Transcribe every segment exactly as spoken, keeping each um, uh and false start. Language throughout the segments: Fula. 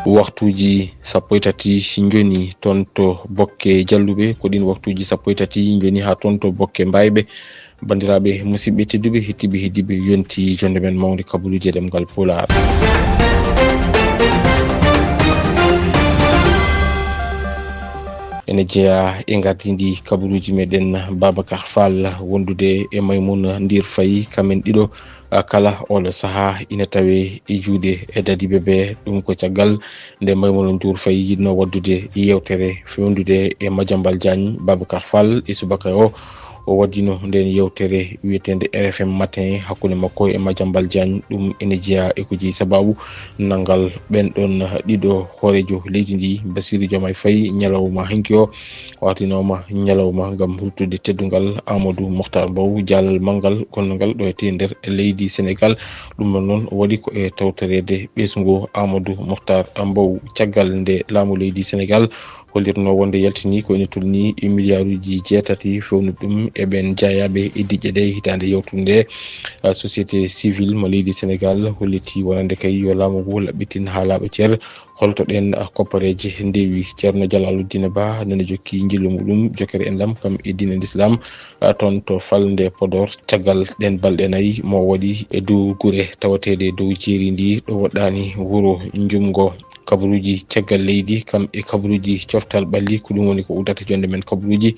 Waktuuji sappo e tati njoni toon to Bokke Jalluɓe, ko ɗiin waktuuji sappo e tati njoni haa toon to Bokke Mbayɓe. Banndiraaɓe musidɓe tedduɓe, hettidɓe, heddii ɓe, yonti jonnde men mawnde kabaruuji e ɗemngal Pulaar. Ene jeyaa e ngardiindi kabaruuji meɗen Babacar Fall wondude e Maimouna Ndir Faye, kamen ɗiɗo, ah, kala oɗo sahaa ina tawee e juuɗe e dadiiɓe ɓe. Ɗum ko caggal nde Maimouna Ndour Faye yiɗno waddude yeewtere fewndude e Madiambal Diagne. Babacar Fall e subaka o, o waddino ndeen yeewtere wiyeteende R F M Matin hakkunde makko e Madiambal Diagne. Ɗum ene jeyaa e ko jeyi sabaabu nanngal ɓeen ɗoon ɗiɗo hooreejo leydi ndi, Bassirou Diomaye Faye, ñalawma hanki o. O artinooma ñalawma ngam ruttude teddungal Amadou Mokhtar Mbow, jaalal manngal gonngal ɗo e nder leydi Senegal. Ɗum ɗoon noon o waɗi ko e tawtoreede ɓesngu Amadou Mokhtar Mbow. Caggal nde laamu leydi Senegal hollirnoo wonde yaltinii ko ene tolnii e miliyaaruuji jeetati fewnude ɗum e ɓeen jaayaaɓe e diƴƴe ɗe hitaande yawtunde nde, ah, société civile mo leydi Senegal hollitii wonande kay yo laamu ngu laɓɓitin haa laaɓa cer. Holto ɗeen, ah, koppareeje ndewi? Ceerno Jalaaluddina Ba nana jokki njillu muɗum, jokkere enɗam kam e diine Lislaam, ah, toon to falnde Podor. Caggal ɗeen balɗe nayi mo waɗi e dow gure tawateeɗe dow jeeri ndi ɗo woɗɗaani wuro Njumgo. Kabaruuji caggal leydi kam e kabaruuji coftal ɓalli, ko ɗum woni ko uddata jonnde men kabaruuji.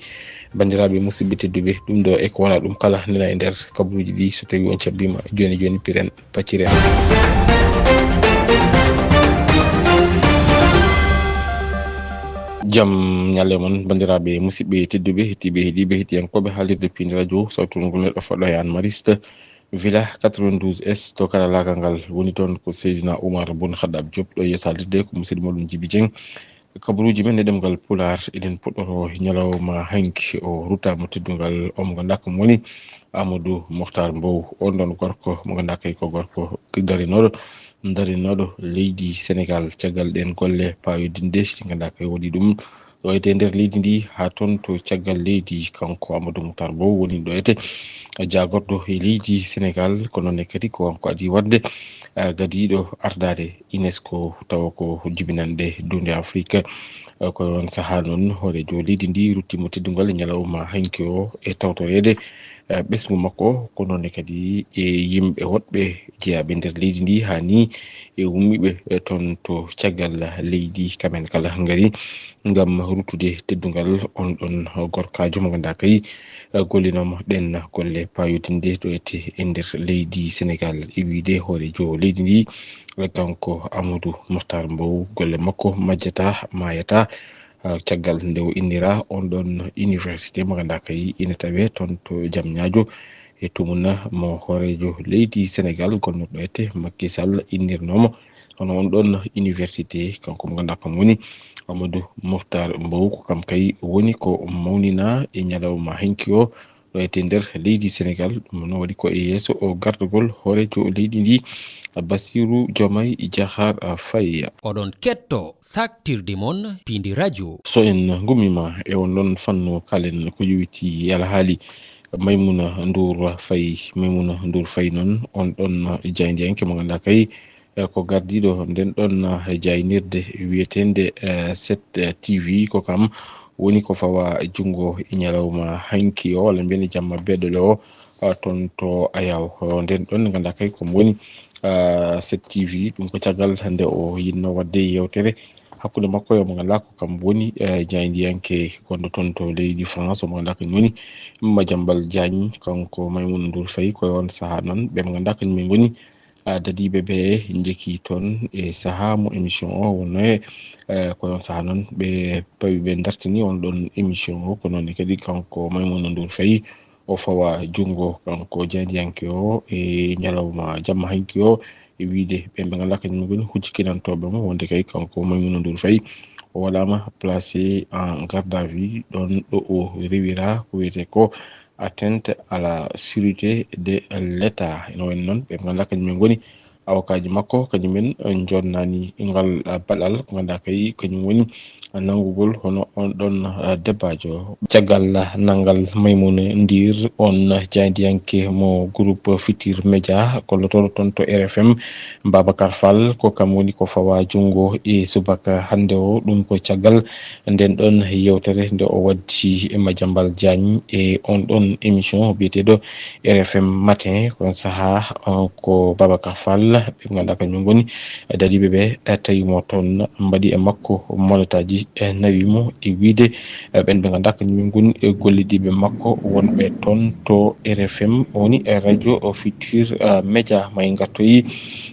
Banndiraaɓe musidɓe tedduɓe, ɗum ɗo e ko wonaa ɗum kala nana e nder kabaruuji ɗi, so tawii on cabbiima jooni jooni, piren pacciren. Jam ñalle mon, banndiraaɓe musidɓe tedduɓe, hettidɓe, heɗiiɓe, heɗiyankooɓe haalirde Piindi Radio, sawtu ngol neɗɗo fodɗo e Anne Mariste, Villa quatre-vingt-douze S to karalaagal ngal. Woni toon ko Seydina Oumar Boun Khaddab Diop, ɗo yeeso haalirde ko musidɗo moɗon Djiby Dieng. Kabaruuji men e ɗemngal Pulaar, eɗen puɗɗoro ñalawma hanki o ruttaama teddungal, o mo ngannduɗaa ko woni Amadou Mokhtar Mbow. On ɗoon gorko mo ngannduɗaa kay ko gorko darinooɗo, darinooɗo leydi Senegal caggal ɗeen golle paayodinɗe ɗi ngannduɗaa kay waɗi ɗum ɗo e nder leydi ndi haa toon to caggal leydi. Kanko Amadou Mokhtar Mbow woni ɗo e jaagorɗo e leydi Senegal, ko noon ne kadi ko kanko adii waɗde, ah, gadiiɗo ardaade UNESCO, tawa ko jibinanɗe duunde Afrique. Eh, ko e oon sahaa noon hooreejo leydi ndi ruttiima teddungal e ñalawma hanki o e tawtoreede, eh, ɓesngu makko, ko noon ne kadi e yimɓe woɗɓe jeyaaɓe nder leydi ndi, haa ni e ummiiɓe, eh, toon to caggal leydi. Kamen kala ngari ngam ruttude teddungal on ɗoon gorkaajo mo ngannduɗaa kay, eh, gollinooma ɗeen golle paayodinɗe ɗo e nder leydi Senegal. E wiyde hooreejo leydi ndi, kanko Amadou Mokhtar Mbow, golle makko majjataa, maayataa, ah, caggal nde o inniraa on ɗoon université mo ngannduɗaa kay ina tawee toon to Diamniadio, e tumunna mo hooreejo leydi Senegal gonnooɗo e Macky Sall innirnooma. Hono on ɗoon université, kanko mo ngannduɗaa kam woni Amadou Mokhtar Mbow, ko kam kay woni ko mawninaa e ñalawma hanki o, ɗo e nder leydi Senegal. Ɗum noon waɗi ko e yeeso o gardagol hooreejo leydi ndi, Bassirou Diomaye Diakhar Faye. Oɗon ketto saktirde mon Piindi Radio. So en ngummiima e on ɗoon fannu, kaalen ko yowitii e alhaali Maimouna Ndour Faye. Maimouna Ndour Faye noon, on ɗoon jaayndiyanke mo ngannduɗaa kay, eh, ko gardiiɗo ndeen ɗoon, eh, jaaynirde wiyeteende, eh, sept T V, ko kam woni ko fawaa junngo e ñalawma hanki o, walla mbiyen e jamma beeɗo o, ah, toon to Ayaw. O, ndeen ɗoon ngannduɗaa kay ko mo woni, ah, sept T V, ɗum ko caggal nde o yiɗno waɗde yeewtere hakkunde makko e mo ngannduɗaa ko kam woni, eh, jaayndiyanke gonɗo toon to leydi France, o mo ngannduɗaa kañum woni Madiambal Diagne. Kanko Maimouna Ndour Faye, ko e oon sahaa noon ɓe mo ngannduɗaa kañum en ngoni, ah, dadiiɓe ɓe njeki toon e sahaa mo émission o wonno e, eh, ko e oon sahaa noon ɓe pawi, ɓe dartini on ɗoon émission o. Ko noon ne kadi kanko Maimouna Ndour Faye o fawa junngo kanko jaayndiyanke o e ñalawma jamma hanki o, e wiyde ɓeen ɓe ngannduɗaa kañum ngoni hujjinantooɓe mo, wonde kay kanko Maimouna Ndour Faye o waɗaama placé en garde à vue, ɗoon ɗo o rewira ko wiyetee ko atteinte à la sûreté de l'État. Ene wayi noon ɓe ngannduɗaa kañum ngoni Awokaaji makko kañumen, eh, jonnani ngal, eh, baɗal, ko ngannduɗaa kay kañum woni nanngugol hono on ɗon, eh, debbaajo. Caggal nanngal Maymuna Ndir, on jaayndiyanke mo groupe Futur Média, gollotooɗo toon to R F M, Babacar Fall, ko kam woni ko fawa junngo e subaka hannde o. Ɗum ko caggal nden ɗon yewtere nde o waddi e Madiambal Diagne e on ɗon émission biyeteeɗo R F M Matin. Ko on sahaa, on ko Babacar Fall, ɓe ngannduɗaa kañum ngoni dariiɓe ɓe, eh, tawi mo toon, mbaɗi e makko molotaaji, eh, nawi mo e wiyde, eh, ɓen ɓe ngannduɗaa kañum ngoni, eh, gollidiiɓe makko wonɓe toon to R F M, woni, eh, radio Futur, eh, Média. Ma en ngartoyi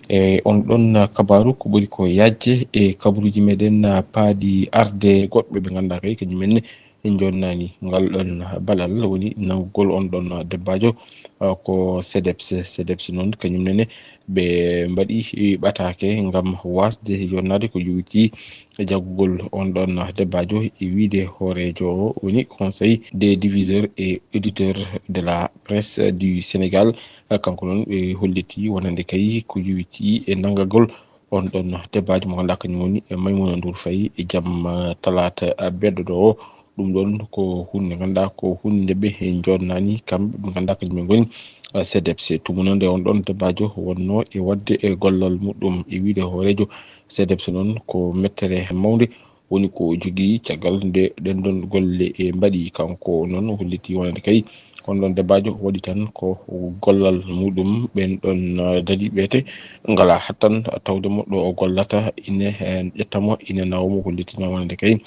e on ɗon, eh, kabaaru ko ɓuri ko yaajde e kabaruuji meɗen, eh, paaɗi arde, goɗɓe ɓe ngannduɗaa kay kañum en en jonnani ngal ɗon baɗal, woni nanngugol on ɗon debbaajo, ah, ko CDEPS. CDEPS noon, kañum nene ɓe mbaɗi ɓataake ngam waasde yonnaade ko yowitii e jaggugol on ɗon debbaajo e wiyde hooreejo o, woni Conseil des diviseurs et éditeurs de la presse du Sénégal. Ah, kanko noon ɓe holliti wonande kay ko yowitii e nanngagol on ɗon debbaajo mo ngannduɗaa kañum woni, eh, Maimouna Ndour Faye, e jamma, eh, talaata, eh, beɗɗo ɗo o. Ɗum ɗon ko huunde nde ngannduɗaa ko huunde nde ɓe, eh, jonnani kamɓe ɓe ngannduɗaa kañum en ngoni, eh, CDEPS. Tumunande on ɗon debbaajo wonno e waɗde e gollal muɗum e wiyde hooreejo CDEPS noon ko mettere mawnde woni ko jogii caggal nde ɗen ɗon golle, eh, mbaɗi. Kanko noon holliti wonande kay on ɗon debbaajo waɗi tan ko gollal muɗum. Ɓen ɗon, eh, dariiɓe te ngalaa hattan tawde mo ɗo o gollata, ine, eh, ƴetta mo, ine nawa mo. Hollitinoo wonande kay,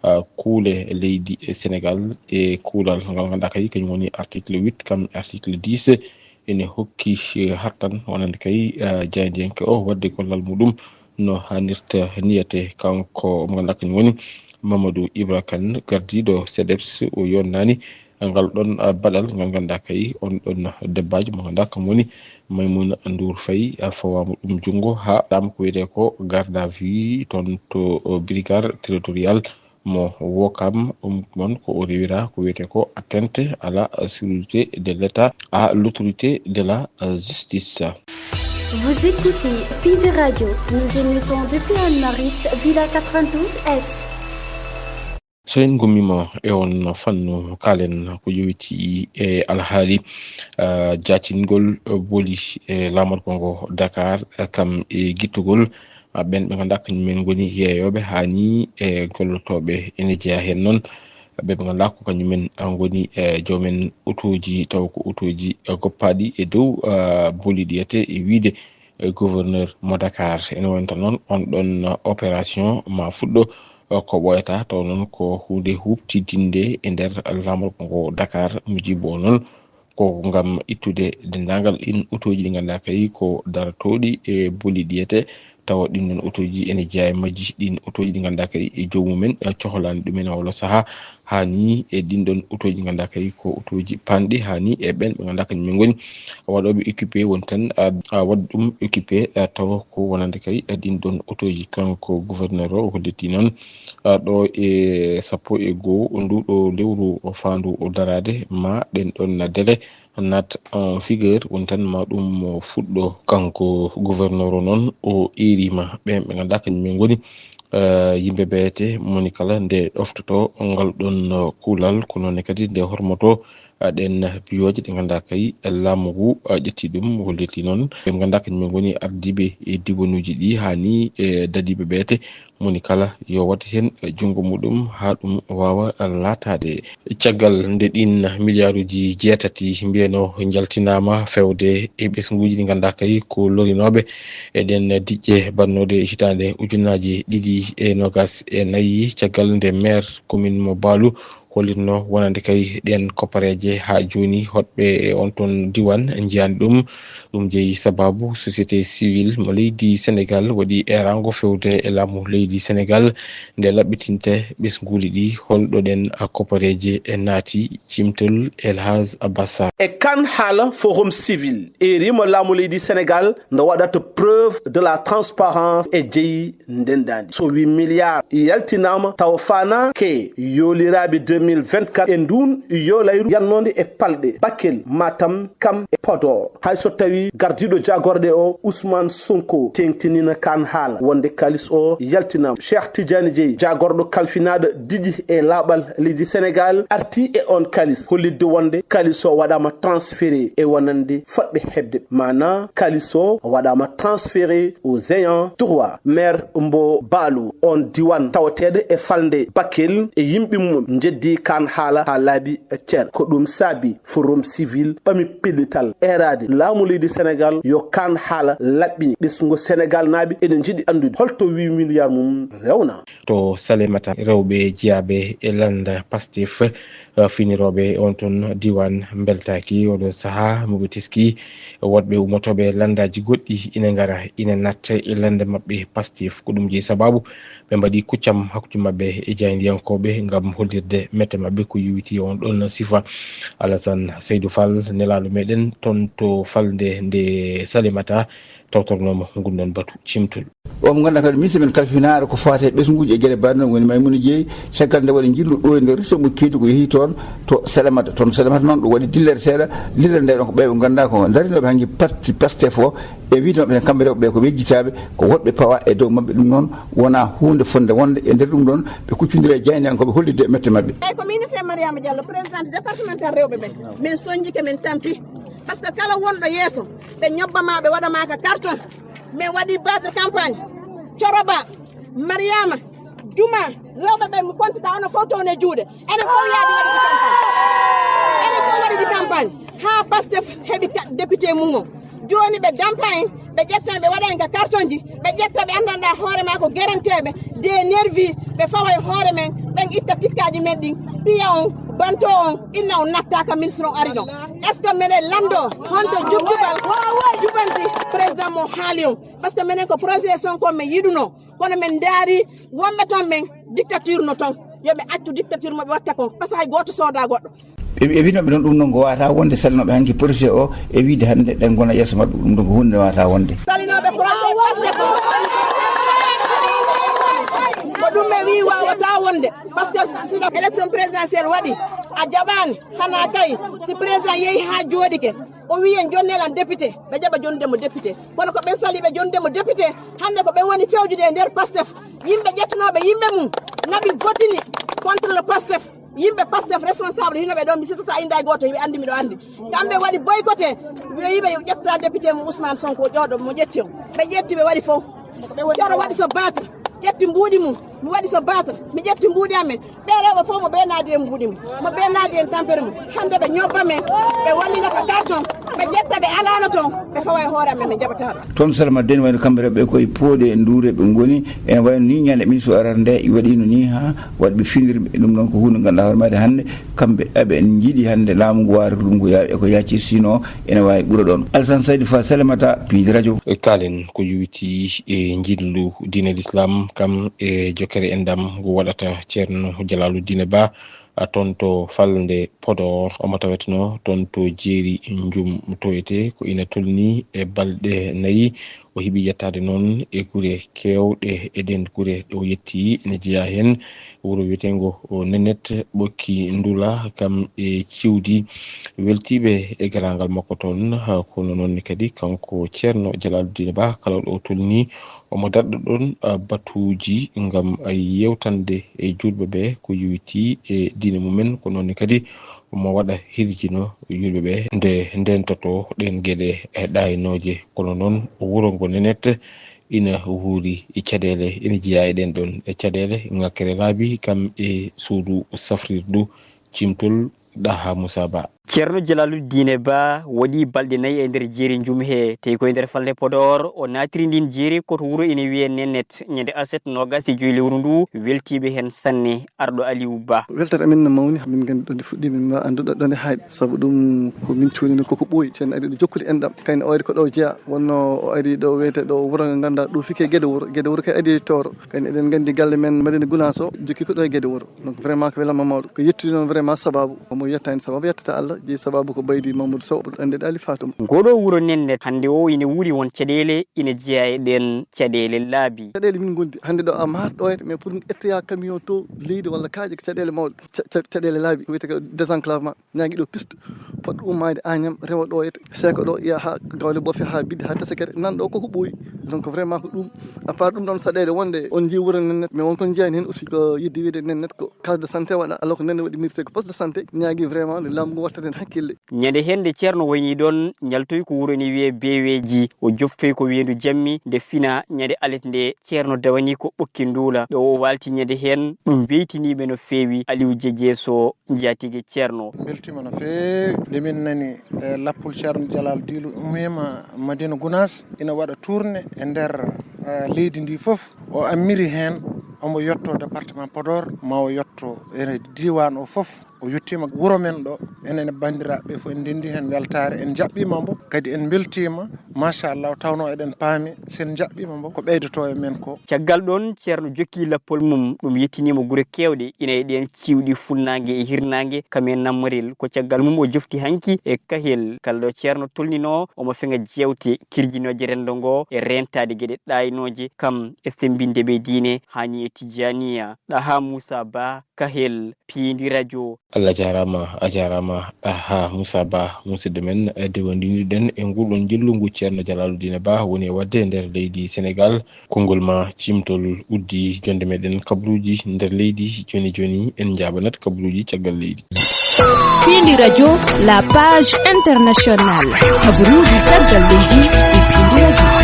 ah, kuule leydi e Sénégal e kuulal ngal ngannduɗaa kay kañum woni article huit kam article dix ene hokki, eh, hattan wonande kay, ah, jaayndiyanke o waɗde gollal muɗum no haanirta niyete. Kanko mo ngannduɗaa kañum woni Mamadou Ibra Kane, gardiiɗo CDEPS, o yonnaani ngal ɗon, ah, baɗal ngal ngannduɗaa kay on ɗon debbaajo mo ngannduɗaa kam woni Maimouna Ndour Faye, ah, fawaama ɗum junngo haa ɗaama ko wiyetee ko garde à vue toon to, oh, brigade territoriale mo Ouakam. Ɗum ɗon ko o rewira ko wiyetee ko atteinte à la sécurité de l'État, à l'autorité de la, euh, justice. Vous écoutez Pi de Radio. Nous émettons depuis Anne-Mariste, Villa quatre-vingt-douze S. So en ngummiima e on fannu, kaalen ko yowitii e alhaali, ah, jaacingol, eh, boli e laamorgo ngo Dakar, eh, kam e gittugol, ah, ɓen ɓe ngannduɗaa kañum en ngoni yeeyooɓe haa nii e gollotooɓe ene jeyaa heen noon. Ɓe ɓe ngannduɗaa ko kañum en, ah, ngoni, eh, joomen otooji, taw ko otooji, eh, goppaaɗi e dow, ah, boli ɗi ete e wiyde e gouverneur mo Dakar. Ene wonta noon on ɗon opération ma fuɗɗo, eh, ko ɓooyata taw noon ko huunde huuɓtidinde e nder laamorgo ngo Dakar. Mujibu o noon ko ngam ittude denndaangal ɗin otooji ɗi ngannduɗaa kay ko darotooɗi e boli ɗi ete, tawa ɗin ɗon otooji ene jeyaa e majji. Ɗin otooji ɗi ngannduɗaa kay e joomum en, eh, cohlaani ɗum en e oo ɗoo sahaa. Haa nii e ɗin ɗon otooji ngannduɗaa kay ko otooji panɗi, haa nii e ɓen ɓe ngannduɗaa kañum en ngoni waɗooɓe occupé woni tan, a, a waɗa ɗum occupé, a, tawa ko wonande kay e ɗin ɗon otooji. Kanko gouverneur o, o holliti noon, a, ɗo e sappo e goo ndu ɗo lewru o faandu o daraade ma ɗen ɗon délai naat en vigueur, woni tan ma ɗum fuɗɗo. Kanko gouverneur o noon o eeriima ɓen ɓe ngannduɗaa kañum en ngoni, eh, yimɓe beete moni kala nde ɗoftoto ngal ɗon, eh, kuulal, ko noon ne kadi nde hormoto, eh, ɗen biyooje ɗe ngannduɗaa kay laamu ngu, eh, ƴetti ɗum, holliti noon ɓe ngannduɗaa kañum en ngoni ardiiɓe e diiwanuuji ɗi haa nii e dadiiɓe beete moni kala yo waɗ heen junngo muɗum haa ɗum waawa laataade. Caggal nde ɗiin miliyaaruuji jeetati mbiyeno njaltinaama fewde e ɓesnguuji ɗi ngannduɗaa kay ko lorinooɓe e ɗeen diƴƴe baɗnooɗe hitaande ujunaaji ɗiɗi e noogaas e nayi, caggal nde maire commune mo Baalu hollitno wonande kay ɗeen koppareeje haa jooni, hoɗɓe e on toon diiwaan njiyaani ɗum. Ɗum jeyi sabaabu société civile mo leydi Senegaal waɗi eeraango fewde e laamu leydi Senegaal nde laɓɓitinte ɓesnguuli ɗi. Holɗo ɗeen koppareeje e naati? Ciimtol El Hadj Abbas Sarr. E kan haala forum civil, eeriima laamu leydi Senegaal nde waɗata preuve de la transparence e jeyi ndenndaandi. So wii milliard yaltinaama tawa faanaake yooliraaɓe mille vingt-quatre e ndun yolayru yannoonde e palɗe Bakel, Matam, kam e Podor. Hay so tawi gardiiɗo jaagorɗe o, Ousmane Sonko, teŋtinina kan haala wonde kalis o yaltinaama. Cheikh Tidiane Dieye, jaagorɗo kalfinaaɗo diƴi e laaɓal leydi Senegal, arti e on kalis, hollitde wonde kalis o waɗaama transféré e wonande fotɓe heɓde. Maana kalis o waɗaama transféré aux ayants droit. Maire mbo Baalu, on diwan tawateeɗo e falnde Bakel, e yimɓe mum njeddi kan haala haa laabi cer. Ko ɗum saabi Forum Civil ɓami pellital eeraade laamu leydi Senegal yo kan haala laɓɓini. Ɓesngu Senegal naaɓe ene njiɗi anndude holto huit milliards mum rewna. To Salémata, rewɓe jiyaaɓe e lannda Pastef, eh, finirooɓe on ton diwan mbeltaaki oɗo sahaa, mo ɓe teski woɗɓe ummotooɓe lanndaaji goɗɗi ina ngara, ina natta e lannda maɓɓe Pastef. Ko ɗum jeyi sababu ɓe mbaɗi kuccam hakkunde maɓɓe e jaayndiyankooɓe ngam hollirde mette maɓɓe ko yowiti on ɗon sifa. Alassane Seydou Fall, nelaaɗo meɗen ton to falnde nde Salémata, tawtornoomo ngun ɗon batu cimtol. O mo ngannduɗaa kadi, ministre men kalfinaare ko faati e ɓesnguuji e geɗe mbaɗe noon, woni Maimouna Dieye, caggal nde waɗi njillu ɗo e nder retour mo Kédougou, yehi toon to Salémata. Toon Salémata noon, ɗum waɗi dillere seeɗa. Lillere nde ɗon ko ɓe ɓe ngannduɗaa ko darinooɓe hanki parti Pastef o, e wiide maɓɓe tan kamɓe rewɓe ɓe ko ɓe yejjitaaɓe, ko woɗɓe pawa e dow maɓɓe. Ɗum noon wonaa huunde fotnde wonde. E nder ɗum ɗon, ɓe kuccondira e jaayndiyankooɓe hollitde e mette maɓɓe. Eyi, ko min wiyetee Mariama Diallo, présidente départementale rewɓe ɓe. Min soñjike, min tampi. Par ce que kala wonɗo yeeso, ɓe ñobba ma, ɓe waɗa ma ka carton. Min waɗi battre campagne. Coroba, Mariama, Juma, rewɓe ɓen mi kontiɗa, onon fof toon e juuɗe. Enen fof yaadi waɗi campagne. Enen fof waɗi campagne. Haa Pastef heɓi ka-, député mum on. Jooni ɓe dampa en, ɓe ƴetta en, ɓe waɗa en ka carton ji, ɓe ƴetta ɓe anndanɗa hoore ma ko gerenteeɓe, des nervis, ɓe fawa e hoore men, ɓen itta tikkaaji men ɗin, piya on, banto on, inna on natta ka ministre on ari ɗon. Est-ce que minen lanndo honto jubjubal, jubanti président mo haali on? Par ce que minen ko projet Sonko men yiɗuno, kono men ndaari wonɓe toon men dictature no toon. Yo ɓe accu dictature mo ɓe watta kon, par ce que hay gooto sooda goɗɗo. E, e wino ɓe noon ɗum noon ko wata wonde salnoɓe hanki projet o e wiide hannde ɗen gona yeeso maɓɓe, ɗum ɗo ko hunde wata wonde. Salinoɓe projet Pastef o, ko ɗum ɓe wi wawata wonde, par ce que sino élection présidentielle waɗi, a jaɓani, hana kay, si président yehi ha jooɗike, o wi en jonnel an député, ɓe jaɓa jonnude mo député. Kono ko ɓen sali ɓe jonnude mo député, hannde ko ɓen woni fewjude e nder Pastef. Yimɓe ƴettunooɓe yimɓe mum, naɓi votini contre le Pastef. Yimɓe Pastef responsable hino ɓe ɗon, mi sitata innde hay gooto, hiɓe anndi miɗo anndi. Kamɓe waɗi boycotté, ɓe wiɓe ƴetta député mo Ousmane Sonko ƴooɗo, mo ƴetti on. Ɓe ƴetti, ɓe waɗi fof. Ceerno waɗi so baata, ƴetti mbuuɗi mum, mi waɗi so baata, mi ƴetti mbuuɗi amen. Ɓe rewɓe fof mo ɓe naadi en mbuuɗi mum, mo ɓe naadi en tampere mum. Hannde ɓe ñobba men, ɓe wallina ka carton, ɓe ƴetta ɓe alano toon, ɓe fawa e hoore amen, ɓe jaɓata ɓe. Toon Salma Deen wayno kamɓe rewɓe koye pooɗe nduure ɓe ngoni, ene wayno ni ñande ministre arata nde waɗino ni ha waɗɓe finirɓe. Ɗum ɗon ko hunde ganduɗa hoore mayde hannde kamɓe aɓe njiɗi hannde laamu ngu waawata ɗum ko ya-, ko yacci, sino ene waawi ɓura ɗon. Alassane Saydou Fall, Salémata, Piindi Radio. E kaalen ko yowiti e njillu diine l'islam, kam e jokkere enɗam ngu waɗata Ceerno Jalaaluddine Ba, a, toon to falnde Podor. Omo taweteno toon to jeeri Njum toyete, ko ina tolni e balɗe nayi. O heɓi yettaade noon e gure keewɗe e ɗeen gure ɗe o yetti, ene jeyaa heen wuro wiyeteengo o Nenet Ɓokki Ndula, kam e Ciwdi. Weltiiɓe e garaangal makko toon, haa kono noon ne kadi kanko Ceerno Jalaaluddin Ba, kala ɗo o tolni, omo daɗɗa ɗoon, a, batuuji ngam, a, yeewtande e juulɓe ɓe ko yowitii e diine mumen, ko noon ne kadi omo waɗa hirjino yimɓe ɓe nde ndeentoto ɗeen geɗe, e, ɗaaynooje. Kono noon, wuro ngo Nenet ina wuuri e caɗeele, ina jeyaa e ɗeen ɗoon e caɗeele, ŋakkere laabi, kam e suudu safrirdu cimtol Ɗaha Moussa Ba. Ceerno Jalaaluddine Ba waɗi balɗe nayi e nder jeeri Njum he, tawi ko e nder falnde Podor o naatiri ndin jeeri, ko to wuro ina wiyee Nenet, ñande aset noogas e joy lewru ndu, weltiiɓe heen sanne. Arɗo Aliou Ba. Weltaare amen no mawni, min nganndi ɗo nde fuɗɗi, min ma anndu ɗo, ɗo nde haaɗi. Sabu ɗum ko min cuuni no koko ɓooyi, ceerno ari ɗo jokkude enɗam. Kayne o ari ko ɗo jeyaa, wonno o ari ɗo wiyetee ɗo wuro ngo ngannduɗaa ɗo fike Gede Wuro. Gede Wuro kay adi e Tooro. Kayne eɗen nganndi galle men Madina Gunaas o jokki ko ɗo e Gede Wuro. Donc vraiment ko welamma mawɗo. Ko yettude noon vraiment sababu, omo yetta heen sababu yettata Allah. Jeyi sababu ko Baydi Mamadou Sow, ɓurɗo anndeede Ali Fatum. Ngoɗo wuro Nennet hannde o ina wuuri won caɗeele ina jeyaa e ɗeen caɗeele laabi. Caɗeele min ngondi hannde ɗo a mahat ɗo et, mais pour ƴettoya camion to leydi walla kaaƴe ko caɗeele mawɗe, ca-, ca-, caɗeele laabi, wiyetee ko désenclavement. Ñaagi ɗo piste, poɗɗo ummaade Agnam, rewa ɗo et, seeka ɗo, yaha haa Gawle Bofe, haa Biddi, haa Tesekere, nan ɗo koko ɓooyi. Donc vraiment ko ɗum, à part ɗum ɗon saɗeede wonde on njii wuro Nennet, mais won kon njiyaani heen aussi ko yidde wiyde Nennet ko case de santé waɗa, alors que Nennet waɗi mérité ko poste de santé. Ñaagi vraiment nde laamu ngu watta heen hakkille. Ñande heen nde Ceerno wayni ɗon, ñaltoy ko wuro ene wiyee Beweeji, o joftoy ko weendu jammi, nde fina ñande alet nde Ceerno dawani ko Ɓokki Nduula, ɗo o waalti ñande heen, ɗum weytiniiɓe no feewi. Aliou Jeje Sow, njaatige Ceerno. Mbeltiima no feewi nde min nani, e, lappol Ceerno Jalal Diilu ummiima Madina Gunaas, ina waɗa tourné e nder, e, leydi ndi fof. O ammiri heen omo yotto département Podor, ma o yotto e diiwaan o fof. O yettiima wuro men ɗo, enen e banndiraaɓe fof en ndenndi heen weltaare, en njaɓɓiima mbo, kadi en mbeltiima, machallah, tawnoo eɗen paami, so en njaɓɓiima mbo, ko ɓeydotoo e men ko. Caggal ɗoon, Ceerno jokki lappol mum, ɗum yettiniima gure keewɗe, ina e ɗeen ciwɗi funnaange e hirnaange, kam e Nammarel. Ko caggal mum o jofti hanki e Kahel, kala ɗo Ceerno tolninoo, omo feŋa jeewte kirjinooje renndo ngo e reentaade geɗe ɗaaynooje, kam e semmbinde ɓe diine, haa ni e Tijaaniya. Ɗaha Muusa Ba, Kahel, Piindi Rajo. Allah jaaraama, a jaaraama, Ɗaha Muusa Ba, musidɗo men, e dewandinirɗen e nguɗon njillu ngu Ceerno Jalaaludiina Ba woni e waɗde e nder leydi Senegaal. Konngol ma, ciimtol uddii, jonnde meɗen kabaruuji nder leydi. Jooni jooni, en njaabanat kabaruuji caggal leydi. Piindi Rajo, la page internationale. Kabaruuji caggal leydi e Piindi Rajo.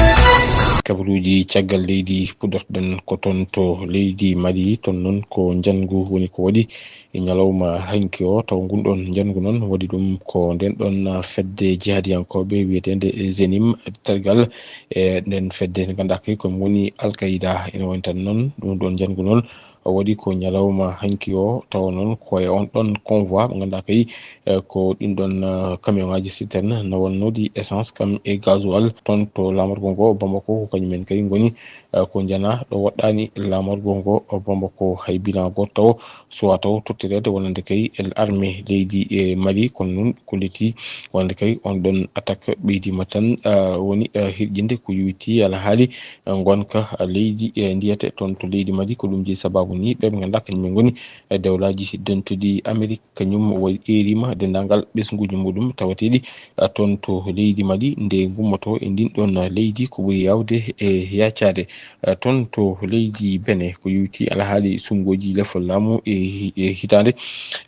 Kabaruuji caggal leydi puɗɗorɗen ko toon to leydi Mali, toon noon ko njanngu woni ko waɗi e ñalawma hanki o, taw ngun ɗoon njanngu noon waɗi ɗum ko ndeen ɗoon fedde jihadiyankooɓe wiyeteende Zenim, tergal e ndeen fedde nde ngannduɗaa kay ko woni Al Qaida. Ina woni tan noon ɗum ɗoon njanngu noon o waɗi ko ñalawma hanki o, tawa noon ko e on ɗoon convoi mo ngannduɗaa kay, e, ko ɗin ɗoon, e, camion ŋaaji citerne na wonnoɗi essence kam e gasoil toon to laamorgo ngo Bamako, ko kañum en kay ngoni, e, ko njana ɗo woɗɗaani laamorgo ngo Bamako. Hay bilan gooto taw suwa taw tottireede wonande kay el armée leydi e Mali, kono noon ko leti wonande kay on ɗoon attaque ɓeydiima tan, e, woni, e, hirƴinde ko yowitii alhaali, e, ngonka, e, leydi, e, ndiyete toon to leydi Mali. Ko ɗum jeyi sababu ni ɓe ɓe ngannduɗaa kañum en ngoni, e, dewlaaji dentuɗi Amerik, kañum waɗi eeriima denndaangal ɓesnguuji muɗum tawateeɗi, e, toon to leydi Mali nde ngummoto e ndin ɗoon leydi ko ɓuri yaawde e yaacaade, e, toon to leydi Bene ko yowitii alhaali suɓngooji lefol laamu e hi-, e hitaande,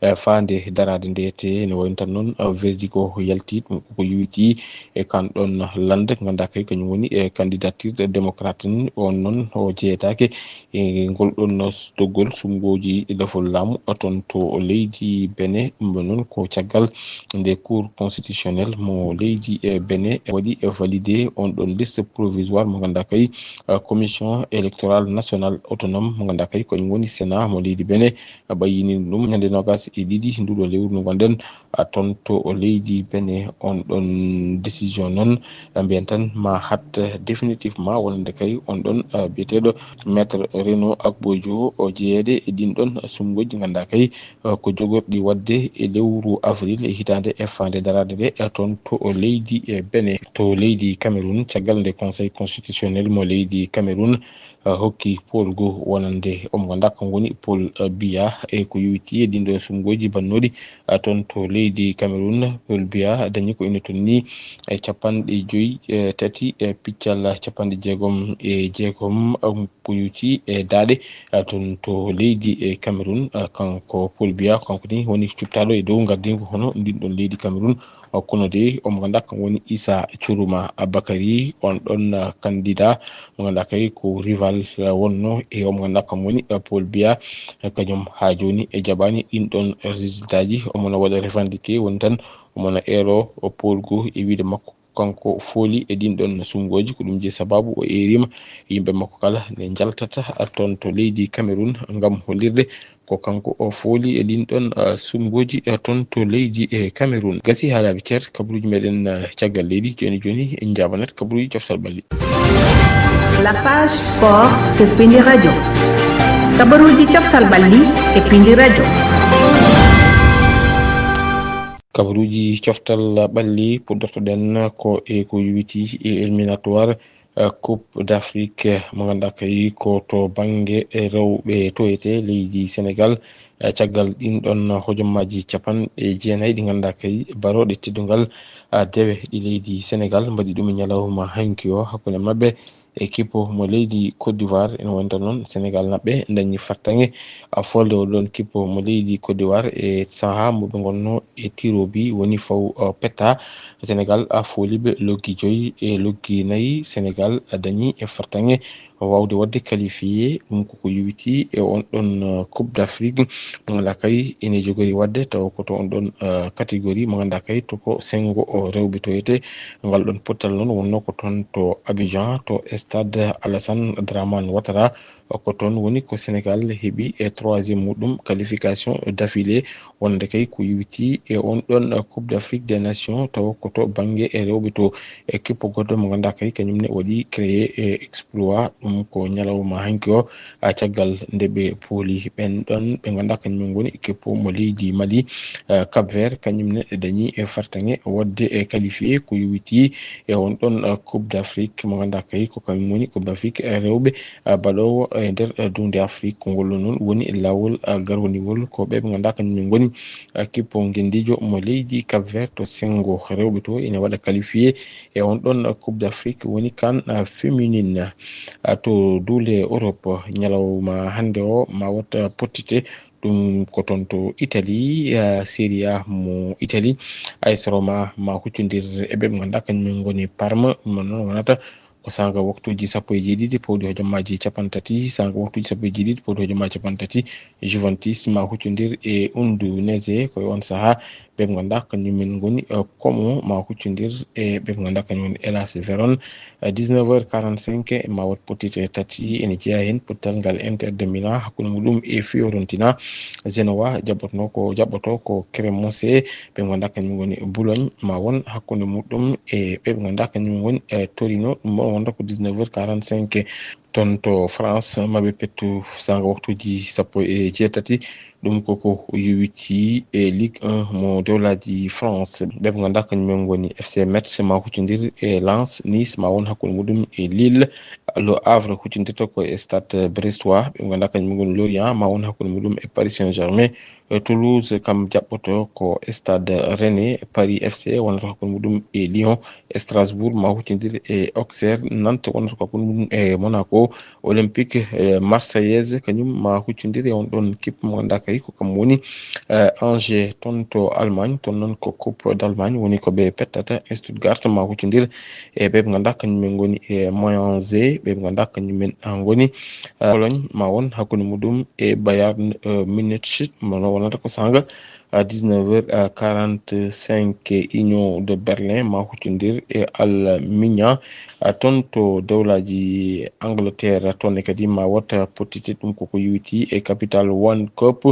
e, faande daraade nde te ne wayno tan noon, e, verdict o yalti ɗum koko yowitii e kan ɗoon lande ngannduɗaa kay kañum woni e candidature démocrate ni on noon o jeyetaake e ngol ɗoon sutogol suɓngooji lefol laamu toon to leydi Bene. Ɗum ɗoon noon ko caggal nde Cour constitutionnelle mo leydi e Bene waɗi e validé on ɗoon liste provisoire mo ngannduɗaa kay, e, Commission électorale nationale autonome mo ngannduɗaa kay ko ngoni Sénat mo leydi Bene, e, ɓayyini ɗum ñande noogaas e ɗiɗi nduɗo lewru ndu ngonɗen, e, toon to leydi Bene. On ɗoon décision noon, e, mbiyen tan ma hat définitivement wonande kay on ɗoon, e, biyeteeɗo Maître Reno Agbojo o jeyeede e ɗin ɗoon suɓngooji ngannduɗaa kay, e, ko jogorɗi waɗde e lewru avril e hitaande e faande daraade nde, e, toon to leydi e Bene. To leydi Cameroun, caggal nde Conseil constitutionnel mo leydi Cameroun, e, hokki poolgu wonande omo ngannduɗaa ko ngoni Paul, e, Biya, e ko yowitii e ɗin ɗoon suɓngooji bannooɗi, e, toon to leydi Cameroun. Paul Biya dañi ko ina tolnii e capanɗe joyi e tati e piccal capanɗe jeegom e jeegom, um, ko yowitii e daaɗe, e, toon to leydi e Cameroun. E, kanko Paul Biya, kanko ni woni cuɓtaaɗo e dow ngardiigu hono ndin ɗoon leydi Cameroun. E, kono de omo ngannduɗaa ko woni Issa Chourouma Bakary, on ɗoon, e, candidat mo ngannduɗaa kay ko rival, e, wonno e omo ngannduɗaa ko woni, e, Paul Biya. E, kañum haa jooni e jaɓaani ɗin ɗoon résultat ji. Omo no waɗa revendiqué woni tan omo no eero o poolgu e wiide makko kanko fooli e ɗin ɗoon suɓngooji. Ko ɗum jeyi sababu o eeriima yimɓe makko kala nde njaltata toon to leydi Cameroun ngam hollirde ko kanko o fooli e ɗin ɗoon, e, suɓngooji, e, toon to leydi e Cameroun. Gasi haalaaɓe ceer kabaruuji meɗen, e, caggal leydi. Jooni jooni en njaabanat kabaruuji coftal ɓalli. La page sport sur Pindi Radio. Kabaruuji coftal ɓalli e Pindi Radio. Kabaruuji coftal ɓalli puɗɗortoɗen ko e ko yowiti e éliminatoire, eh, Coupe d'Afrique, eh, mo ngannduɗaa kay ko to bannge, eh, rewɓe toyete leydi Senegal. Eh, caggal ɗin ɗon hojommaaji capanɗe jeenayi ɗi ngannduɗaa kay barooɗe teddungal, ah, dewe ɗi leydi Senegal mbaɗi ɗum e ñalawma hanki o hakkunde maɓɓe e kippo mo leydi Côte d'Ivoire. Ene wonta noon Senegal naɓɓe dañi fartaŋŋe, a, folde o ɗon kippo mo leydi Côte d'Ivoire e sahaa mo ɓe ngonno e tirobi woni faw, o, petta. Senegal a fooli ɓe loggi joyi e loggi nayi. Senegal a dañi e fartaŋŋe wawde waɗde qualifié. Ɗum koko yowiti e on ɗon, o, Coupe d'Afrique mo ngannduɗaa kay ene jogori waɗde taw ko to on ɗon, o, catégorie mo ngannduɗaa kay to ko sengo o rewɓe toyete. Ngal ɗon pottal noon wonno ko toon to Abidjan, to stade Alassane Dramane Ouattara. Ko toon woni ko Senegal heɓi e troisième muɗum qualification d'affilée, wonde kay ko yowiti e on ɗon Coupe d'Afrique des Nations, tawa ko to bannge e rewɓe to e kippo goɗɗo mo ngannduɗaa kay kañum ne waɗi créé e exploit. Ɗum ko ñalawma hanki o, a, caggal nde ɓe pooli ɓen ɗon ɓe ngannduɗaa kañum ngoni kippo mo leydi Mali, a, Cap Vert, kañum ne dañi e fartaŋŋe waɗde e qualifié ko yowiti e on ɗon, a, Coupe d'Afrique mo ngannduɗaa kay ko kañum woni Coupe d'Afrique, a, rewɓe, a, baɗoowo e nder, a, duunde Afrik. Ko ngol noon woni laawol, a, garwaniwol ko ɓe ɓe ngannduɗaa kañum ngoni, a, kippo ngenndiijo mo leydi Cap Vert to sengo rewɓe to ene waɗa qualifié e on ɗon Coupe d'Afrique woni CAN, a, féminine, a, to duule Europe. Ñalawma hannde o ma waɗ, a, pottite. Ɗum ko toon to Italie, a, Serie A mo Italie. A S Roma ma huccondir e ɓe ɓe ngannduɗaa kañum ngoni Parme. Ɗum noon wonata ko saanga waktuuji sappo e jeeɗiɗi pawɗi hojommaaji capanɗe tati, saanga waktuuji sappo e jeeɗiɗi pawɗi hojommaaji capanɗe tati, Juventus ma huccondir e Udinese. Ko e on sahaa ɓe ɓe ngannduɗaa kañum en ngoni, eh, Como ma huccondir e ɓe ɓe ngannduɗaa kañum woni Hellas Vérone. Eh, dix-neuf heures quarante-cinq ma waɗ pottite tati ene jeyaa heen, pottal ngal Inter de Milan hakkunde muɗum e Fiorentina. Genoa jaɓɓotono ko, jaɓɓoto ko Cremonese, ɓe ngannduɗaa kañum ngoni Boulogne ma won hakkunde muɗum e ɓe ɓe ngannduɗaa kañum ngoni, eh, Torino. Ɗum ɗon wonta ko dix-neuf heures quarante-cinq. Toon to France, maɓe pettu saanga waktuuji sappo e jeetati. Ɗum koko yowiti e Ligue un mo dewlaaji France. Ɓe ɓe ngannduɗaa kañum en ngoni F C Metz ma huccondir e Lens, Nice ma won hakkunde muɗum e Lille. Le Havre huccondirta ko e Stade Brestois. Ɓe ɓe ngannduɗaa kañum en ngoni Lorient ma won hakkunde muɗum e Paris Saint-Germain. E Toulouse kam jaɓɓoto ko Stade Rennais, Paris F C wonata hakkunde muɗum e Lyon. Strasbourg ma huccondir e Auxerre, Nantes wonata ko hakkunde muɗum e Monaco. Olympique, eh, Marseillaise kañum ma huccondir e on ɗon kip mo ngannduɗaa kay ko kam woni, eh, Angers toon to Allemagne. Toon noon ko Coupe d'Allemagne woni ko ɓe pettata. Stuttgart ma huccondir e ɓe ɓe ngannduɗaa kañum en ngoni e Mainz, ɓe ɓe ngannduɗaa kañum en, ah, ngoni, eh, Cologne ma won hakkunde muɗum e Bayern, eh, Munich. Mono wonata ko saanga, à dix-neuf heures quarante-cinq, Union de Berlin ma huccondir e Alemannia. A, toon to dewlaaji Angleterre, toon ne kadi ma waɗ pottite. Ɗum koko yowiti e Capital One Cup.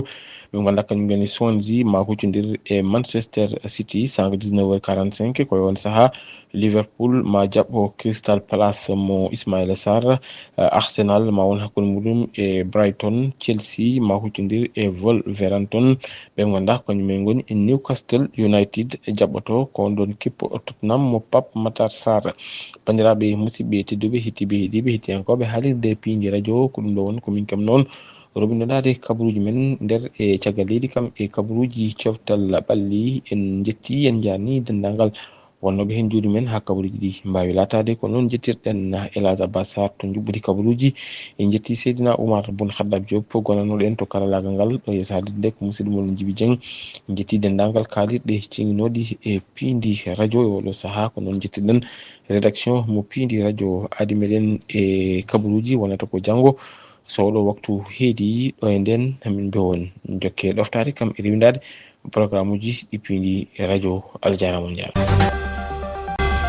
Ɓe ngannduɗaa kañum ngoni Swansea ma huccondir e Manchester City, saanga dix-neuf heures quarante-cinq. Ko e on sahaa Liverpool ma jaɓɓo Crystal Palace mo Ismaïla Sarr. Eh, Arsenal ma won hakkunde muɗum e Brighton. Chelsea ma huccondir e Wolverhampton. Ɓe ngannduɗaa kañum en ngoni Newcastle United jaɓɓoto ko on ɗon kippo Tottenham mo Pape Matar Sarr. Banndiraaɓe musidɓe tedduɓe, heɗtiiɓe, heɗiiɓe, heɗtiyankooɓe haalirde Piindi Radio, ko ɗum ɗo woni ko min kam noon roɓindoɗaade kabaruuji men nder e caggal leydi kam e kabaruuji coftal ɓalli. En njetti, en njaarni denndaangal wonnooɓe heen juuɗe men haa kabaruuji ɗi mbaawi laataade. Ko noon njettirɗen El Hadj Abbas Sarr to njuɓɓudi kabaruuji. En njetti Seydina Oumar Boun Khaddab Diop, gonannoɗo en to karallaagal ngal. Ɗo yeeso haalirde nde ko musidɗo mon Djiby Dieng. En njetti denndaangal kaalirɗe ceŋinooɗi e Piindi Radio e oɗo sahaa. Ko noon njettirɗen rédaction mo Piindi Radio adi meɗen e kabaruuji wonata ko janngo. So oɗo waktu heedi ɗo e nden, hamin mbe won jokke ɗoftaade kam e rewindaade programme uji ɗi Piindi Radio. Allah jaaraama, on jaaraama.